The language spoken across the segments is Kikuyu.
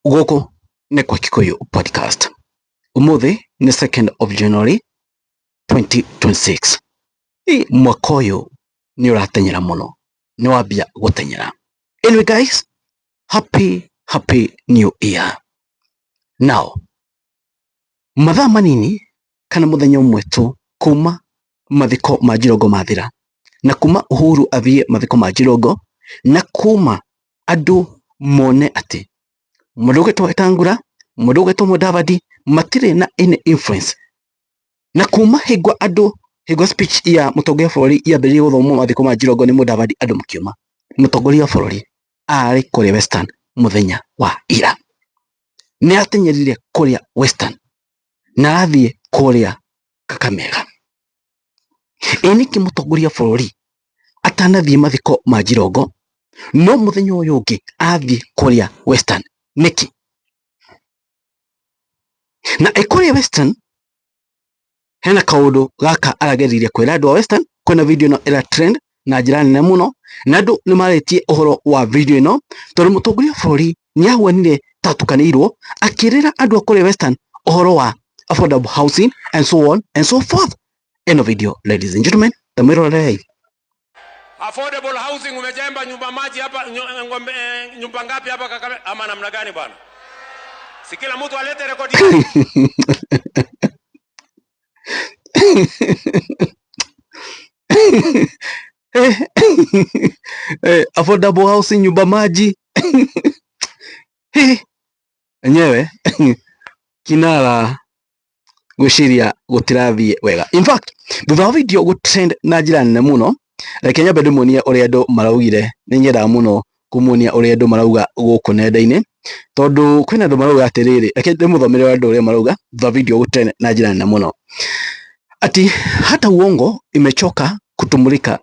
Gũkũ nĩ kwa Kikuyu Podcast. Ũmũthĩ nĩ 2nd of January 2026. Ĩ, mwaka ũyũ nĩ ũratenyera mũno, nĩ wambia gũtenyera. Anyway guys, happy happy new year. Now, mathaa manini kana mũthenya ũmwe tu kuma mathiko ma Jirongo mathira, na kuma Uhuru athiĩ mathiko ma Jirongo, na kuma andũ mone atĩ mũndũ ũgwĩtwo Wetangula, mũndũ ũgwĩtwo Mudavadi matirĩ na any influence, na kuma hingo andũ hingo speech ya mũtongoria wa bũrũri yambĩrĩirie gũthomwo mathiko ma Jirongo nĩ Mudavadi andũ makiuma, mũtongoria wa bũrũri arĩ kũrĩa Western mũthenya wa ira, nĩ atenyerire kũrĩa Western na arathiĩ kũrĩa Kakamega. Ĩ nĩkĩ mũtongoria wa bũrũri atanathiĩ mathiko ma Jirongo no mũthenya ũyũ ũngĩ athiĩ kũrĩa Western nĩkĩ? Na ĩ kũrĩa Western hena kaũndũ gaka arageririe kwĩra andũ a Western, kwĩna video ĩno ĩra trend na njĩra nene mũno, na andũ nĩ marĩtie ũhoro wa video ĩno tondũ mũtongoria wa bũrũri nĩ ahuanire ta atukanĩirwo akĩrĩra andũ a kũrĩa Western ũhoro wa affordable housing and so on and so forth. Ĩno video ladies and gentlemen, tamwĩrorerei. Affordable housing umejenga nyumba maji hapa ngombe, nyumba ngapi hapa Kakamega ama namna gani bwana? Si kila mtu alete rekodi yake. Affordable housing nyumba maji enyewe kinara gwĩciria gũtirathiĩ wega. In fact, thutha wa video gũ trend na njĩra nene mũno, reke nyambe ndĩmuonie ũrĩa andũ maraugire. Nĩ nyendaga mũno kũmuonia ũrĩa andũ marauga gũkũ nenda-inĩ, tondũ kwĩna andũ marauga atĩrĩrĩ, reke ndĩmũthomere andũ ũrĩa marauga thutha wa video gũ trend na njĩra nene mũno, ati hata uongo imechoka kutumulika,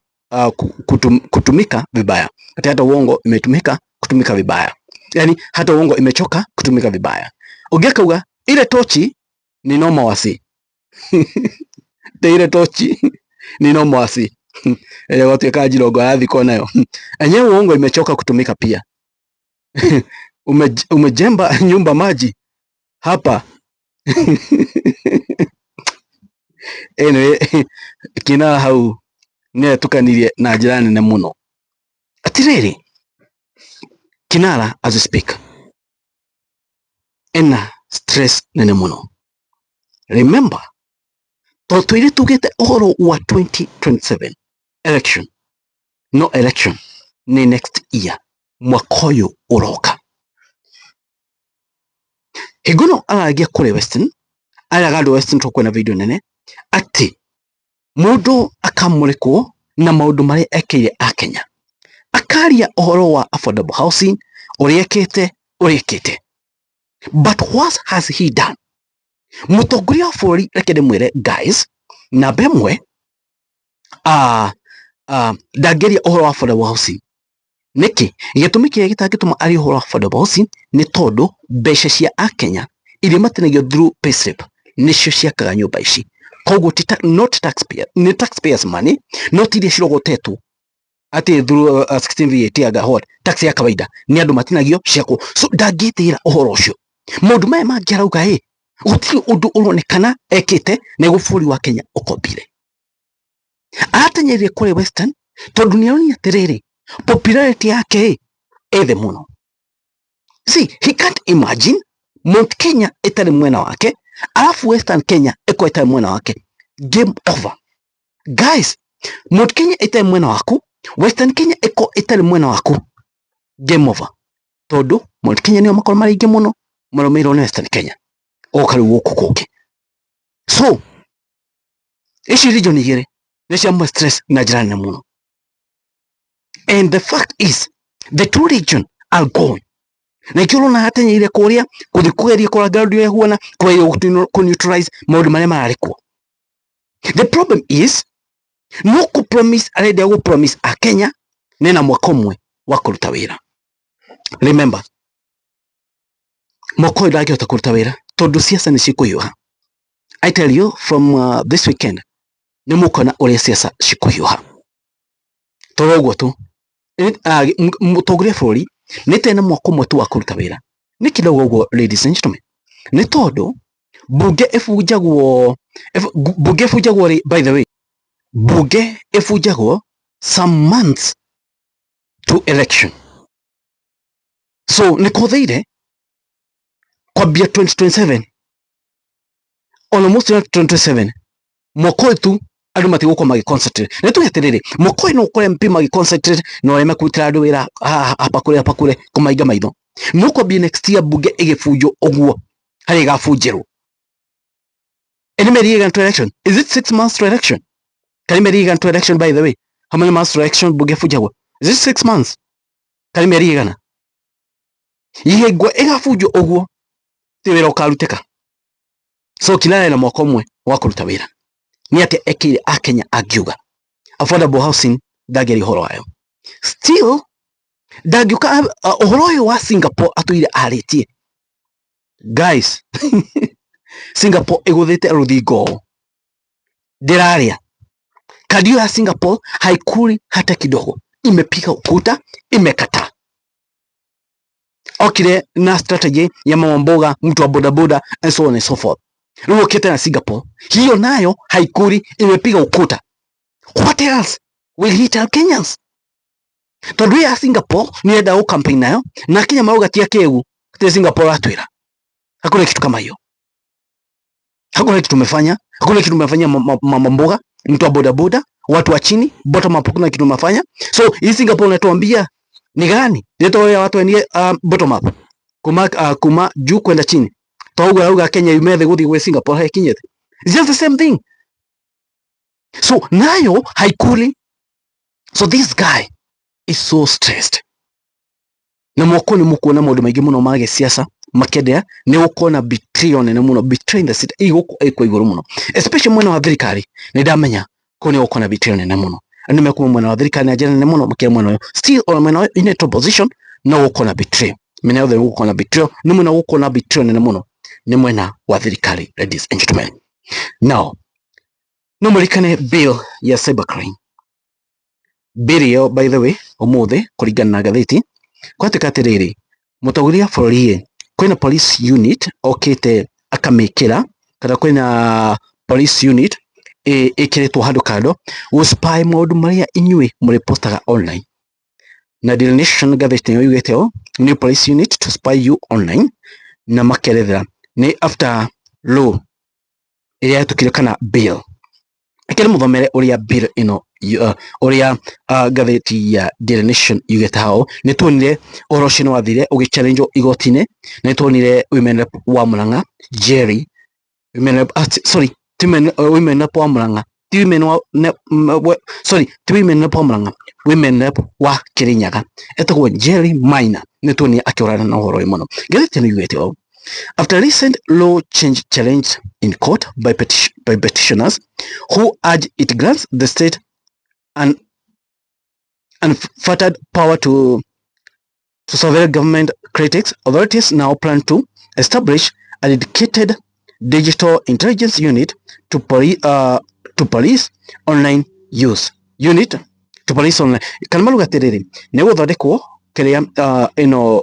kutumika vibaya. Ati hata uongo imetumika kutumika vibaya, yani hata uongo imechoka kutumika vibaya. Ũngĩ akauga ile tochi ni noma wasi te ile tochi ni noma wasi ile gwatuĩka Jirongo arathikwo nayo enyewe. Uongo imechoka kutumika pia. Umejemba nyumba maji hapa. Anyway, kinara hau nĩetukanirie na njĩra nene mũno. Atirĩrĩ, kinara as we speak ena stress nene mũno. Remember, tondũ twĩrĩ tugĩte ũhoro wa 2027 election, no election nĩ next year, mwaka ũyũ ũroka. Hingo ĩno aragia kũrĩa Western, araga andũ a Western, tũkwena video nene atĩ mũndũ akamũrĩkwo na maũndũ marĩa ekĩire a Kenya, akaria ũhoro wa affordable housing, ũrĩa ekĩte, ũrĩa ekĩte, but what has he done? Mũtongoria wa bũrũri, reke ndĩmwĩre guys, namba ĩmwe, ndangĩaria ũhoro wa affordable housing. Nĩkĩ? Gĩtũmi kĩrĩa gĩtangĩtũma arie ũhoro wa affordable housing nĩ tondũ mbeca cia akenya iria matinagio through payslip nĩcio ciakaga nyũmba ici. Koguo ti not taxpayer, nĩ taxpayers money, no ti iria cirogotetwo atĩ through 16 VAT anga what tax ya kawaida nĩ andũ matinagio ciakwo. So ndangĩtĩra ũhoro ũcio. Maũndũ maya mangĩ arauga ĩ gũtirĩ ũndũ ũronekana ekĩte nĩguo bũrũri wa Kenya ũkombire. Aratenyerire kũrĩa Western tondũ nĩ aronire atĩrĩrĩ, popularity yake ĩ ĩ thĩ mũno. See, he can't imagine Mount Kenya ĩtarĩ mwena wake, alafu Western Kenya ĩkorwo ĩtarĩ mwena wake. Game over guys. Mount Kenya ĩtarĩ mwena waku, Western Kenya ĩkorwo ĩtarĩ mwena waku, game over, tondũ Mount Kenya nĩo makorwo marĩ aingĩ mũno marũmĩrĩirwo nĩ Western Kenya, oka rĩu gũkũ kũngĩ. So ici region igĩrĩ nĩ ciamwe stress na njĩra nene mũno, and the fact is the two region are gone. Na ikĩo ũrona hatenyeire kũrĩa gũthiĩ kũgeria kũranga ũndũ ũrĩa huana kũgeria kũ neutralize maũndũ marĩa mararĩ kuo. The problem is no kũ promise arenda gũ promise a Kenya nena mwaka ũmwe wa kũruta wĩra. Remember, mwaka ũyũ ndangĩhota kũruta wĩra tondũ siasa nĩ cikũhiũha. I tell you, from this weekend nĩ mũkuona ũrĩa siasa cikũhiũha. Toro ũguo tu, mũtongoria wa bũrũri nĩ tena mwaka ũmwe tu wa kũruta wĩra. Nĩkĩ ndauga ũguo, ladies and gentlemen? Nĩ tondũ bunge ĩbunjagwo, bunge ĩbunjagwo rĩ, by the way, bunge ĩbunjagwo some months to election. So nĩ kũthĩire kwambia 2027, almost 2027, mwaka ũyũ tu andũ matigũkorwo magĩ concentrate. Nĩ tuge atĩrĩrĩ, mwaka ũyũ no ũkore MP magĩ concentrate na ũrĩa mekũrutĩra andũ wĩra haha hapa kũrĩa hapa kũrĩa kũmainga maitho. No kwambia next year bunge ĩgĩbunjwo ũguo harĩa ĩgabunjĩrwo, ĩnĩ mĩeri ĩigana to election? Is it 6 months to election? Kana mĩeri ĩigana to election? By the way, how many months to election bunge ĩbunjagwo? Is it 6 months? Kana mĩeri ĩigana? Ihĩngwo ĩgabunjwo ũguo ti wĩra ũkarutĩka. So Kinara na mwaka ũmwe wa kũruta wĩra. Nĩ atĩa ekĩire akenya angiuga affordable housing ndangĩaria ũhoro wayo? Still ndangĩũka ũhoro ũyũ wa Singapore atũire arĩtie. Guys, Singapore ĩgũthĩte rũthingo ũũ ndĩraria kandi ya Singapore haikuli hata kidogo, imepiga ukuta, imekataa. Okire na strategy ya mama mboga, mtu wa bodaboda and so on and so forth. Rĩu ũkĩte na Singapore hiyo nayo haikuli, imepiga ukuta. What else will he tell Kenyans? Tondũ ya Singapore nĩ enda campaign nayo na Kenya marauga ti akĩgu ti Singapore atwĩra hakuna kitu kama hiyo, hakuna kitu tumefanya, hakuna kitu tumefanya mama mboga, mtu wa bodaboda, watu wa chini, bottom up, hakuna kitu tumefanya. So hii Singapore unatuambia ni gani? Ndio ya watu wenye bottom up kuma juu kwenda chini. Toguo arauga Kenya yume thĩ gũthiĩ gwĩ Singapore hekinyĩte. It's just the same thing. So nayo haikuli. So this guy is so stressed. Na mwaka nĩ mũkuona maũndũ maingĩ mũno ma gĩsiasa makĩenderea. Nĩ gũkorwo na betrayal nene mũno, betrayal in the city ĩgũkorwo ĩkwo igũrũ mũno, especially mwena wa thirikari. Nĩ ndamenya kũu nĩ gũkorwo na betrayal nene mũno. Andũ mekuma mwena wa thirikari na njĩra nene mũno makĩria mwena ũyũ. Still ona mwena wa in opposition no gũkorwo na betrayal. Mĩena yothe nĩ gũkorwo na betrayal. Nĩ mwena gũkorwo na betrayal nene mũno nĩ mwena wa thirikari, ladies and gentlemen. Now no mũririkane bill ya cybercrime. Bill ĩyo, by the way, ũmũthĩ kũringana na ngathĩti kwatuĩka atĩrĩrĩ, mũtongoria wa bũrũri ĩ kwĩna police unit okĩte akamĩkĩra, kana kwĩna police unit ĩkĩrĩtwo handũ kando gũ spy maũndũ marĩa inyuĩ mũrĩpostaga online. Na Daily Nation ngathĩti ĩyo yugĩte ũũ, "New police unit to spy you online", na makerethera nĩ after law ĩrĩa yatukire kana bill. Reke mũthomere ũrĩa bill ĩno ũrĩa ngathĩti ya Daily Nation yugĩte hau. Nĩ tuonire ũhoro ũcio nĩ wathire ũgĩ-challenge igoti-inĩ, na nĩ tuonire women rep wa Murang'a Jerry, women rep, sorry, ti women, women rep wa Murang'a, ti women wa ne, sorry, ti women rep wa Murang'a, women rep wa Kirinyaga etagwo Jerry Maina. Nĩ tuonire akĩũrana na ũhoro ũyũ mũno. Ngathĩti ĩno yugĩte ũũ, "After recent law change challenged in court by petitioners who urge it grants the state an unfettered power to surveil government critics, authorities now plan to establish a dedicated digital intelligence unit to police online use." Unit to police online, kana maruga atiriri nĩ gũthondekwo kĩrĩa ĩno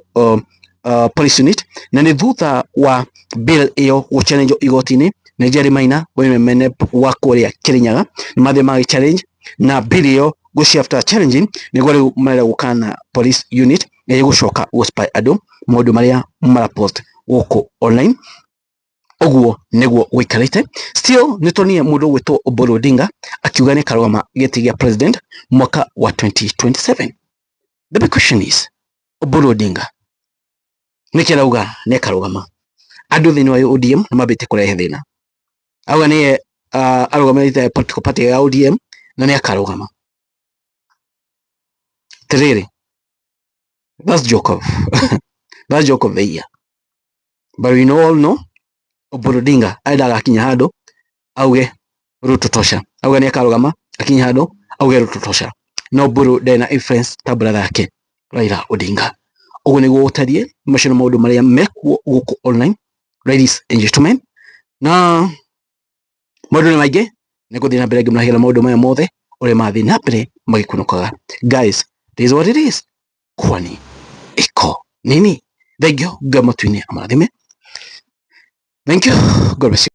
police unit, na nĩ thutha wa bill ĩyo gũ-challenge igoti-inĩ nĩ Jerry Maina, women rep wa kũrĩa Kirinyaga. Nĩ mathiĩ magĩ challenge na bill ĩyo gũci after challenging nĩguo rĩu marenda gũka na police unit ĩrĩa ĩgũcoka gũ spy andũ maũndũ marĩa marapost gũkũ online. Ũguo nĩguo gũikarĩte. Still nĩ tuonire mũndũ ũgwĩtwo Oburu Odinga akiuga nĩ karũgama gĩtĩ gĩa president mwaka wa 2027. The big question is, Oburu Odinga nĩkĩ arauga nĩ akarũgama? Andũ thĩinĩ wa ODM nĩ mambĩte kũrehe thĩna. Auga nĩye arũgamĩrĩte political party ya ODM na nĩ akarũgama. Tirĩrĩ, that's joke of the year, but we know, all know Oburu Odinga endaga akinya handũ auge Ruto tosha. Auga nĩ akarũgama, akinya handũ auge Ruto tosha. No Oburu ndarĩ na influence ta brother yake Raila Odinga. Ũguo nĩguo gũtariĩ. Macio nĩ maũndũ marĩa mekuo gũkũ online, ladies and gentlemen, na maũndũ nĩ maingĩ. Nĩ ngũthiĩ na mbere ngĩmũrehera maũndũ maya mothe ũrĩa mathiĩ na mbere magĩkunũkaga. Guys, this is what it is. Kwani iko nini? Thank you. Ngai matu-inĩ amũrathime. Thank you. God bless you.